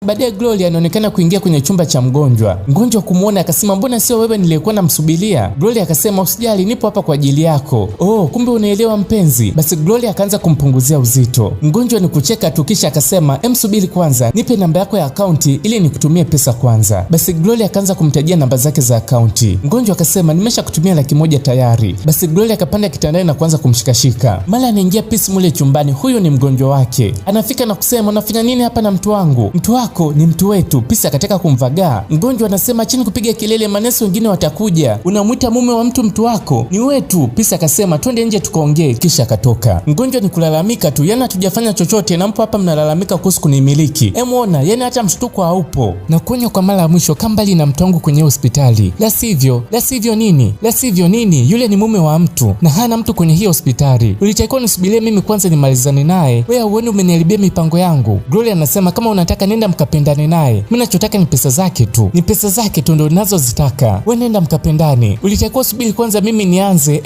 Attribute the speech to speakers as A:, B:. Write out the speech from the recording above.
A: Baadaye Gloria anaonekana kuingia kwenye chumba cha mgonjwa. Mgonjwa kumuona akasema, mbona sio wewe niliyekuwa namsubiria? Gloria akasema, usijali, nipo hapa kwa ajili yako. Oh, kumbe unaelewa mpenzi. Basi Gloria akaanza kumpunguzia uzito. Mgonjwa ni kucheka tu, kisha akasema, emsubiri kwanza, nipe namba yako ya akaunti ili nikutumie pesa kwanza. Basi Gloria akaanza kumtajia namba zake za akaunti. Mgonjwa akasema, nimesha kutumia 100,000 tayari. Basi Gloria akapanda kitandani na kuanza kumshikashika. Mara anaingia Peace mule chumbani, huyu ni mgonjwa wake. Anafika na kusema, unafanya nini hapa na mtu wangu? Mtu wako ni mtu wetu. Peace akataka kumvagaa. Mgonjwa anasema, chini kupiga kelele, manesi wengine watakuja. Unamwita mume wa mtu mtu wako? Ni wetu. Peace akasema, twende nje tukaongee, kisha akatoka. Mgonjwa ni kulalamika tu, yani hatujafanya chochote na mpo hapa mnalalamika kuhusu kunimiliki. Emuona, yani hata mshtuko haupo. Na kuonya kwa mara ya mwisho, kaa mbali na mtu wangu kwenye hospitali. La sivyo, la sivyo nini? La sivyo nini? Yule ni mume wa mtu na hana mtu kwenye hiyo hospitali. Ulitakiwa nisubirie mimi kwanza nimalizane naye. Wewe huoni umeniharibia mipango yangu? Gloria anasema kama unataka nenda mkapendane naye. Mimi nachotaka ni pesa zake tu. Ni pesa zake tu ndo ninazozitaka. Wewe nenda mkapendane. Ulitakiwa subiri kwanza mimi nianze.